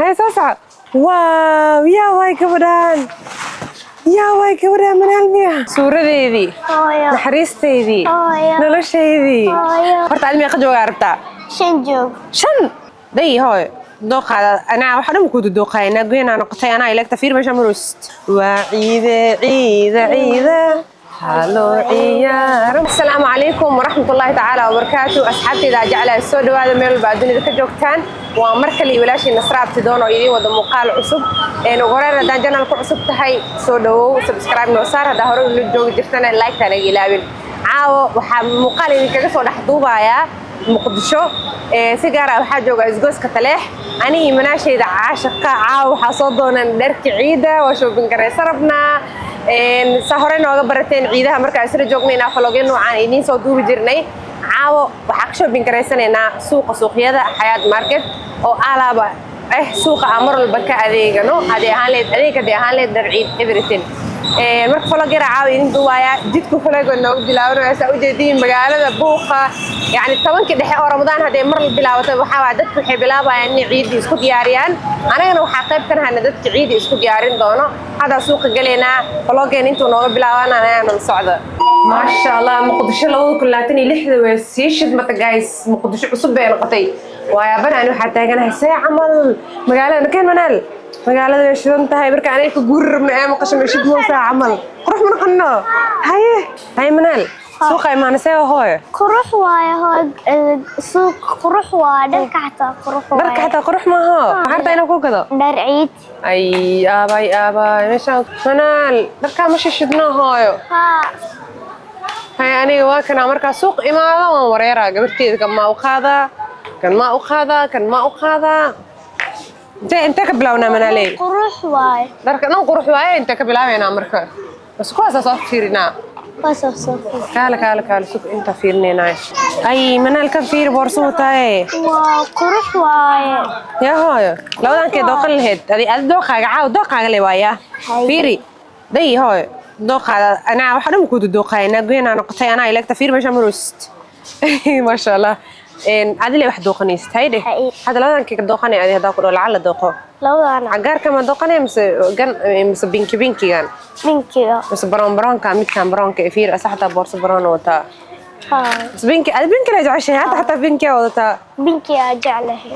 Hay, soo soco. Wow, yaa waay gabadhaan? Yaa waay gabadhaan? Manaal miya? Suuradeedii. Hooyo. Naxariisteydii. Hooyo. Noloshaydii. Hooyo. Horta adi meeqa joogaa rabtaa? 5 joog. 5 day, hooyo. Dooqaada anaa waxa dhan ku dooqaaya. Naagweynaa noqotay anaa. Ilegta fiir meesha maroost. Waa ciide, ciide, ciide, haloo ciyaaro. Asalaamu calaykum waraxmatullaahi tacaala wabarakaatu. Asxaabteyda jeclahay, soo dhawaada meel walba aad dunida ka joogtaan. Waa mar kale iyo walaashii Nasra Abtidoon oo idiin wada muuqaal cusub. Ugu horreyn, haddaan channel ku cusub tahay, soo dhawow, subscribe noo saar. Haddaa hore ula joogi jirtana, like naga ilaawin. Caawo waxaa muuqaal idinkaga soo dhex duubayaa Muqdisho. Si gaar ah waxaa jooga isgoyska Taleex, ani iyo manaashayda caashaqa. Caawa waxaa soo doonaan dharka ciida, waa shopping garaysa rabnaa. Saa hore nooga barateen, ciidaha markaa isla joognay inaa vlogyo noocaan idiin soo duubi jirnay. Caawo waxaa ka shopping garaysanaynaa suuqa, suuqyada Xayaat Market, oo alaaba suuqa aan mar walba ka adeegano, hadday ahaan leed adeeg, hadday ahaan leed dhar ciid, everything. Marka vlog yara caawa idin duwaaya. Jidku vloga noogu bilaabanaya, saa ujeediin magaalada buuqa, yacni 10-kii dhexe oo Ramadaan hadday mar la bilaabato, waxaa waaya dadku waxay bilaabayaan inay ciidii isku diyaariyaan. Anagana waxaa qayb ka nahayna dadka ciidii isku diyaarin doono. Haddaa suuqa gelaynaa, vlogeen intuu nooga bilaabana ayaana la socda. Maasha Allah, Muqdisho 2026-da way sii shidmata, guys. Muqdisho cusub bay noqotay. Waayaabana ani waxaa taaganahay see camal magaalada nakeen. Manaal, magaalada way shidan tahay. Marka aniga ka guuri rabno ee maqasho may shidmoosaa camal. Qurux ma noqono? Haye, haye, Manaal, suuqa imaana, see hooyo? Qurux waaye hooyo. Suuq qurux waaye, dharka xataa qurux waaye. Dharka xataa qurux maaha. Maxaa rabtaa inaan ku gado? Dhar ciid. Ay, aabay, aabay, meeshaan Manaal dharkaa ma shishidno, hooyo. Haa. Haye, aniga waa kanaa. Markaa suuq imaado waan wareeraa. Gabarteeda kan maa u qaadaa, kan maa u qaadaa, kan maa u qaadaa? Intee ka bilawnaa, Manaaley? Qurux waaye. Dharka dhan qurux waaye. Intee ka bilaabaynaa marka? Bas kuwaasaa soo fiirinaa. Waa soo soo. Kaale, kaale, kaale, sug, inta fiirinaynaa. Ay, Manaal, kan fiiri, boorso wataaye. Waa qurux waaye. Yaa hooyo, labadan kee dooqan lahayd adi? Adi dooqaaga caaw, dooqaaga le waayaa. Hay. Fiiri day, hooyo, dooqaada anaa waxa dhan kuudu dooqaaya. Naagweynaa noqotay anaa. Ilegta fiir meesha maroost. Maasha Allah, adile wax dooqanaysid haydhe. Hay. Hadda labadan kee ka dooqanay adi, haddaa ku dhaho lacala dooqo? Labadana. Cagaarka ma dooqanaya mise gan mise pinky, pinkigan? Pinkiga. Mise brown, brownka, midkan brownka ee? Fiir, asa xataa boorso brown wataa. Haa. Mise pinky? Adi pinky la jeceshahay hadda, xataa pinky aa wadataa. Pinki aa jeclahay.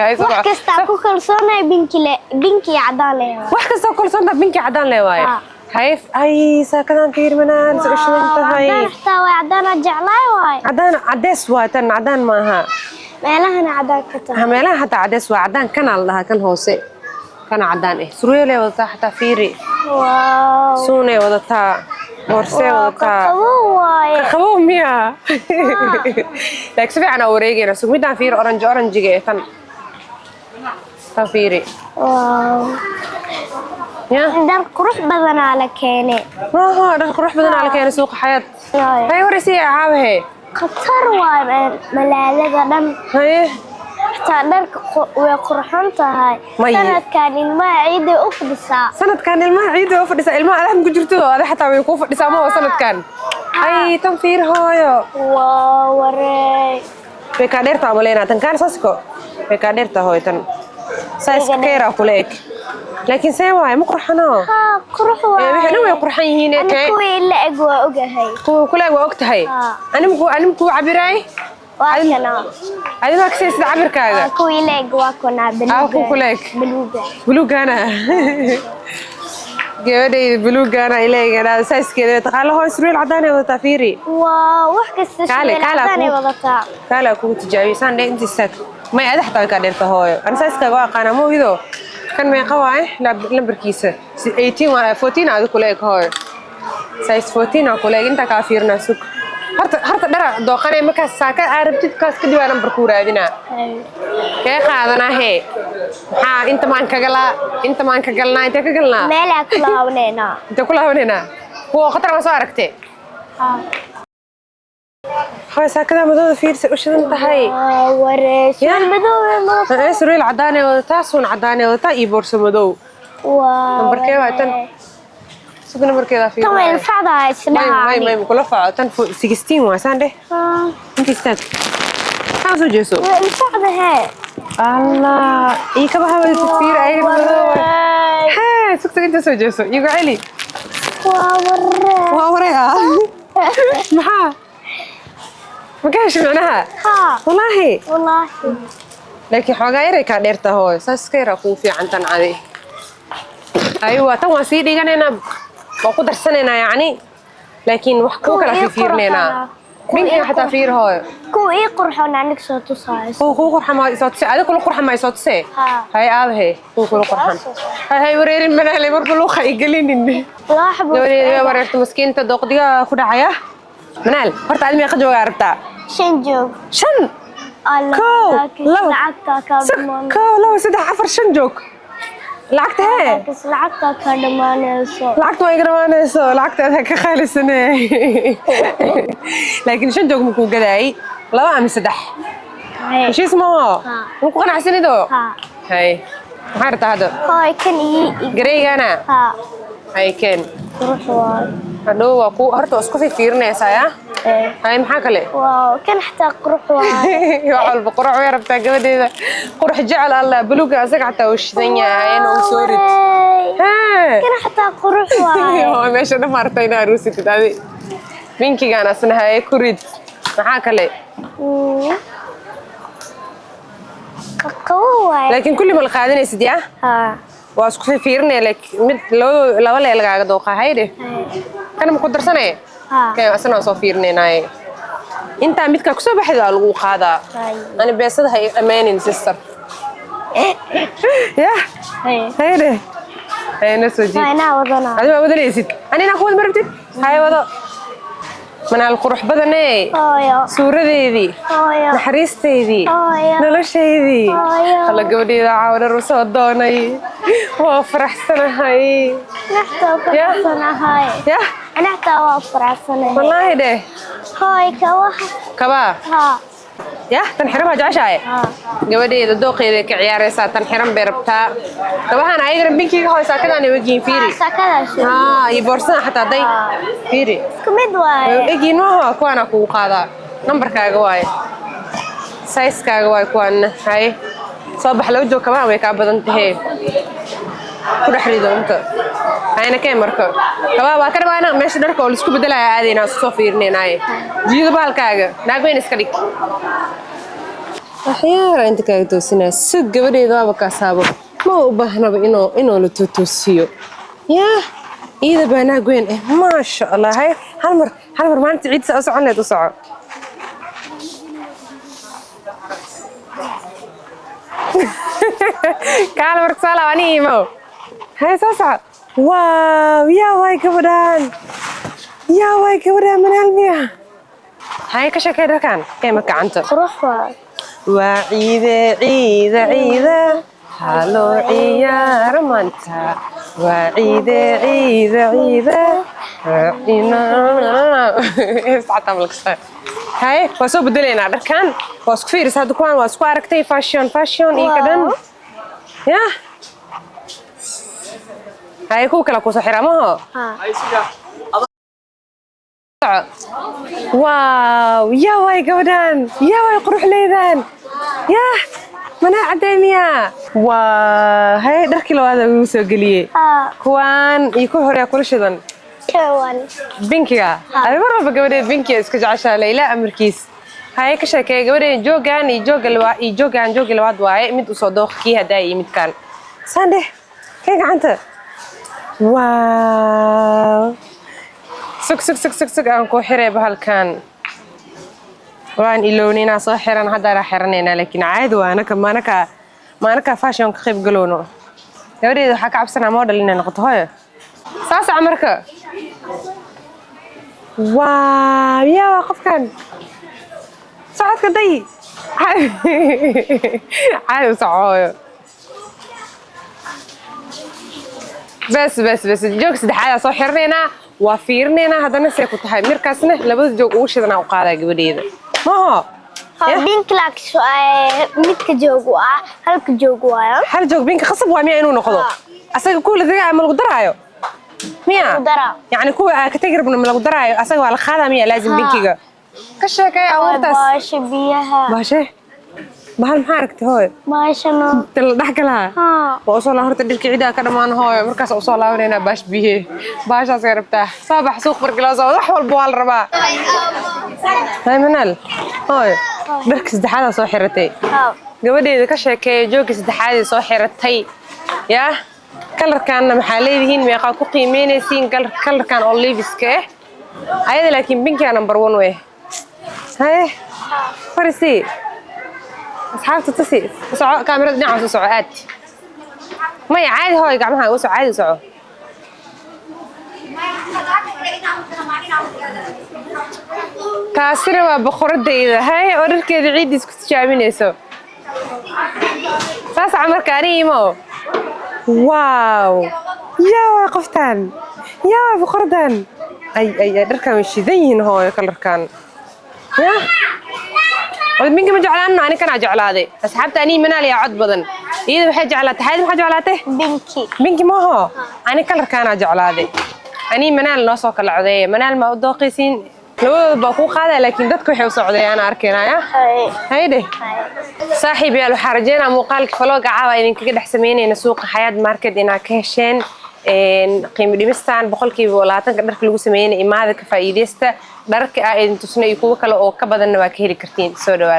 Hay, soo wax bax. Kastaa ku kalsoonahay pinki le, pinki cadaan le. Wax kastoo kalsoonta pinky cadaan le waaye. Haa. Hay, ay, saakadan fiir, Manaan, sa ushidan tahay. Cadaan xataa waa cadaan aa jeclahay waaye. Cadaan cadees waa tan, cadaan maaha. Meelahana cadaan ka tahay. Ha, meelaha xataa cadees waa. Cadaan kana la dhahaa, kan hoose kana cadaan surweelay wadataa xataa, fiiri. Wow. Suunay wadataa, boorsee waa wadataa. Qabow waaye. Qabow miya? Laakiin si fiican aa wareegayna. Sug, midaan fiiri, orange, orangega ee tan, tan fiiri. Wow. Ya. Dhar qurux badanaa la keenay. Maaha, dhar qurux badan aa la keenay suuqa Xayaat. Waaye. Hay, waraysiya caawahe. Khatar waaye malaalada dhan. Haye. Xataa dharka way qurxon tahay. May. Sanadkan ilmaha ciiday u fadhisaa. Sanadkan ilmaha ciidda waa fadhisaa. Ilmaha adahan ku jirto, ada xataa way kuu fadhisaa. Ma sanadkan? Ay, tan fiir, hooyo. Waa wareey. Way kaa dheertaa maleynaa tan. Kaan saasiko way kaa dheertaa, hooyo. Tan size keeraa kula eg, laakiin see waaye? Ma qurxano? Haa, qurux ee wixii dhan way waaye. Qurxan yihiin ee Ani kee kuwii la eg waa ogahay. Kuwa kula eg waa og tahay. Haa. Animkuu cabiraay. Waa kana. Adi maa kasaysid cabirkaaga? Aa, kuwii la eg waa kana. Aa, kuwa kula eg. Buluuga. Buluugana, gabadhayda buluugana ileegana sizekeeda way taqaala. Hooy, surweel cadaan ay wadataa, fiiri. Waa wax kasta. Kaale, surweel kaale, cadaan ay wadataa. Kaale kugu tijaabiyo saan dhe. Inta istaag. May, ada xataa way kaa dheerta, hooyo. Ani sizekaaga waa aqaanaa, ma ogido? Kan meeqa waaye lambarkiisa? 18 waa, 14 adi kula eg, hooyo. Size 14 aa kula eg. Intaa kaa fiirinaa, sug. Horta dhara dooqanay. Markaas saaka aa rabtid, kaas kadib aa nambar kuu raadinaa. Kee qaadanaa hee? Maxaa inta maan ka galaa? Inta maan ka galnaa? Intee ka galnaa? Meelaa ku laabaneynaa. Intee ku laabanaynaa? Kuwa khatar ma soo aragtee? Haa. Hooy, saakada madooda fiirsa, u shidan tahay. Waa waree, surweel madow ee wadataa. Ee, surweel cadaan ay wadataa, suun cadaan ay wadataa iyo boorso madow. Waa Nambarkee waa tan? waree. Sug, nambarkeeda Tan way fiirinaya. ilfacdaa. May. Isdhaha. May, may, kula faco tan. 16 waa saan dheh. Inta istaag, kaa soo jeeso. Way ilfacda hee. Allah, ii kabaha wada fiir ayaga madow. Wareey. Hee, sugtag, inta soo jeeso, igu celi. Waa wareey. Waa waray ah. Maxaa? Ma ka heshay macnaha? Haa. Wallaahi. Wallaahi. Laakiin xoogaa yaray kaa dheerta, hooy. Saas iska yaraa kuu fiican tan cadi. Aywa, tan waan sii dhiganaynaa, waan ku darsanaynaa yacni, laakiin wax kuu kala Kuwa ii fiirinaynaa. qurxana. Kuwa Binkiga ii xataa fiir, hooyo. Kuwa ii qurxoon aniga soo tusaayo. Kuwa kuu qurxan ma isoo tuse? Adiga kula qurxan ma isoo tuse? Haa. Hay, aabahe, kuwa kula qurxan. Hay, hay, wareerin manaalay marba luuqa i gelinin. Laba xabo. Gabadheeda waa wareerta, maskiinta, dooqdiga ku dhacaya. Manaal, horta adi meeqa joogaa rabtaa? Shan joog. Shan? Allah, Kow, laakiin labo, lacagtaa kaa dhamaan. Kow, labo, saddex, afar, shan joog. Lacagta hee? Laakiin lacagtaa kaa dhamaanayso. Lacagta waa iga dhamaanayso, lacagta adaa ka qaalisane. Laakiin shan joog makuu gadaayay, laba ama saddex. Hay. Heshiis maho? Haa. Ma ku qanacsanido? Haa. Hay, maxaa rabtaa hadda? Hooy, kan ii Gareygana? Haa. Hay, keen. Qurux waay. Hadhow waa ku horta waa isku fiirfiirinaysaa ya. Ee. Hay, maxaa kale? Wow, kan xataa qurux waay. Wax walba qurux way rabtaa gabadheeda, qurux jecel. Allah, buluuga asaga xataa uu shidan yahay in uu soo rid. Wareey. Hee. Kan xataa qurux waay. Oo meesha dhan maartay inaa aruusatid adi. Binkigaan asna haye, ku rid. Maxaa kale? Qaqabo waay. Laakiin kulli ma la qaadanaysid yaa? Haa. Waa isku fiirfiirinaya, laakiin mid laba laba lee lagaaga dooqa. Hayde, kana ma ku darsanaya? Haa. Kee, asna waan soo fiirinaynaaye. Intaa midkaa kusoo baxday waa lagu qaadaa. Hay. Ani beesada ha i amaanin, sister. Yah. Hay. Hayde, hayna soo jiid. Waa inaa wadanaa. Adi waa wadanaysid, ani inaa ku wad ma rabtid. Haye, wado, manaal qurux badane. Hooyo. Suuradeedii. Hooyo. Naxariisteydii. Hooyo. Noloshaydii. Hooyo. Alla, gabadheeda caawa dhar u soo doonay, waa faraxsanahay. Naxtaa faraxsanahay. Yah. Naxtaa waa faraxsanahay. Wallaahi dheh. Hooy, kawaha. Kabaa? Haa. Yah, tan xiran baa jeceshahay? Haa. Gabadheeda dooqeeda ka ciyaaraysaa, tan xiran bay rabtaa. Kabahan ayagana binkiga hoy saakadaan ay ogyihiin, fiiri. Sakadaas. Haa, iyo boorsada xataa day, fiiri. Isku mid Way waaye. egyihiin maaha? Kuwaana kugu qaadaa, nambarkaaga waaye, sayskaaga waaye kuwaana. Haye, soo bax. Laba joog kabahan way kaa badan tahee, ku dhex rido inta hayna. Keen marka kabaha waa ka dhawaana. Meesha dharka oo laisku bedelaya aadaynaa, isku soo fiirinaynaaye. Jiido bahalkaaga, naag weyn iska dhig. Waxyaara inta kaaga toosinaa. Sug, gabadheeda waaba kaasaabo, ma u baahnaba inuu la toosiyo. Yaa iida baa naag weyn eh, maasha Allah. Hay, hal mar, hal mar, maalinta ciid saa u socon leed u soco. Kaala marka soo laab, ani imow. Hay, soo soco. Waaw, yaa waay gabadhaan, yaa waay gabadhaan, manaal miya? Hay, ka sheekay dharkan qiima gacanta. Qurux waaye. Waa ciide, ciide, ciide, haloo ciyaaro maanta. Waa ciide, ciide, ciide. Haye, waa soo bedelaynaa dharkan, waa isku fiirisa hadda kuwaan, waa isku aragtay fashion, fashion iyo ka dhan. Yah, haye, kuwa kale kusoo xiraa maho? Haa. Waaw, yaa waay gabadhaan, yaa waay qurux leydaan. Yah, manaa caddee miya? Waa haye, dharkii labaad ugu soo geliyey. Haa. Kuwaan iyo kuwa hore kula shidan. Kawan. Binkiga adi mar walba gabadheed binkiga iska jeceshaa, Layla amarkiis. Haye, ka sheekee gabadheed joogaan iyo jooga labaad iyo joogaan, jooga labaad waaye. Mid usoo dooq, kii haddaa iyo midkaan sandhe kee gacanta. Waaw, sug, sug, sug, sug, sug, aan ku xiray bahalkan. Waan ilownay inaan soo xiran, hadda xiranaynaa, laakiin caadi waa. Anaka maanaka fashion ka qayb galowno. Gabadheeda waxaa ka cabsanaa model inay noqoto, hooyo. Saasaca marka. Waaw, yaa waa qofkan socodka day, caadi u soco, hooyo. Bes, bes, bes, joog saddexaad soo xiranaynaa, waa fiirinaynaa haddana see ku tahay. Markaasna labada joog ugu shidanaa u qaadaa gabadheeda maho. Haa, pink laakiin midka joog ah, halka joog waayo. Hal joog binka khasab waa miya inuu noqdo? Haa. Asaga kuwa la tagaayo ma lagu daraayo miya? Lagu daraa. Yacni kuwa aa ka tegi rabno ma lagu daraayo? Asaga waa la qaadaa miya? Laazim. Haa. Binkiga ka sheekay abuurtaas. Baasha biyaha. Baashe Bahal maxaa aragtay, hooyo? Baashano. Inta la dhex galaa. Haa. Waa usoo laa horta, dhirka ciidaa ka dhammaan, hooyo. Markaas usoo laabanaynaa baash biye. Baashaasay rabtaa. Soo bax. Suuq markii loo soo, wax walba waa la rabaa. Hay Manaal, hooyo, dharka saddexaadaa soo xiratay. Haa. Gabadheeda ka sheekeeya joogii saddexaadee soo xiratay. Yaa colorkaanna maxaa leedihiin? Meeqaa ku qiimeynaysiin colorkan oo liifiska ah ayada? Laakiin pinkiga number one wey. Haye, farisi asxaabta tusi. Soco, kaamirada dhinaca soo soco. Aad maya, caadi hooy, gacmaha u soco, caadi u soco. Taasina waa boqoradayda. Haye, oo dharkeeda ciiddiis ku tijaabinayso. Saas camarka ani imo. Wow, yaa waa qoftan, yaa waa boqoradan. Ay ay ay, dharkan way shidan yihiin, hooyo, colorkan. Ya wada minka ma jeclaano? Ani kanaa jeclaaday. Asxaabta, anii Manaal yaa cod badan. Iyada waxay jeclaatay. Xayad, maxaa jeclaatay? Pinki. Pinki maaho. Ani colorkaanaa jeclaaday. Anii Manaal noo soo kala codeeya. Manaal ma u dooqaysiin? Labadooda baa kuu qaadaya, laakiin dadka waxay u socdayaan arkaynaya. Haye. Haydhe. Haye. Saaxiib yaal, waxaa rajeynaa muuqaalka vlogga caawa idinkaga dhex sameynayna suuqa Xayaat Market inaad ka hesheen. Qiimo dhimistan 20%-ka dharka lagu sameeyeyna, imaada, ka faa'iideysta. Dharka aa idin tusnay iyo kuwo kale oo ka badanna waa ka heli kartiin. Soo dhawaada.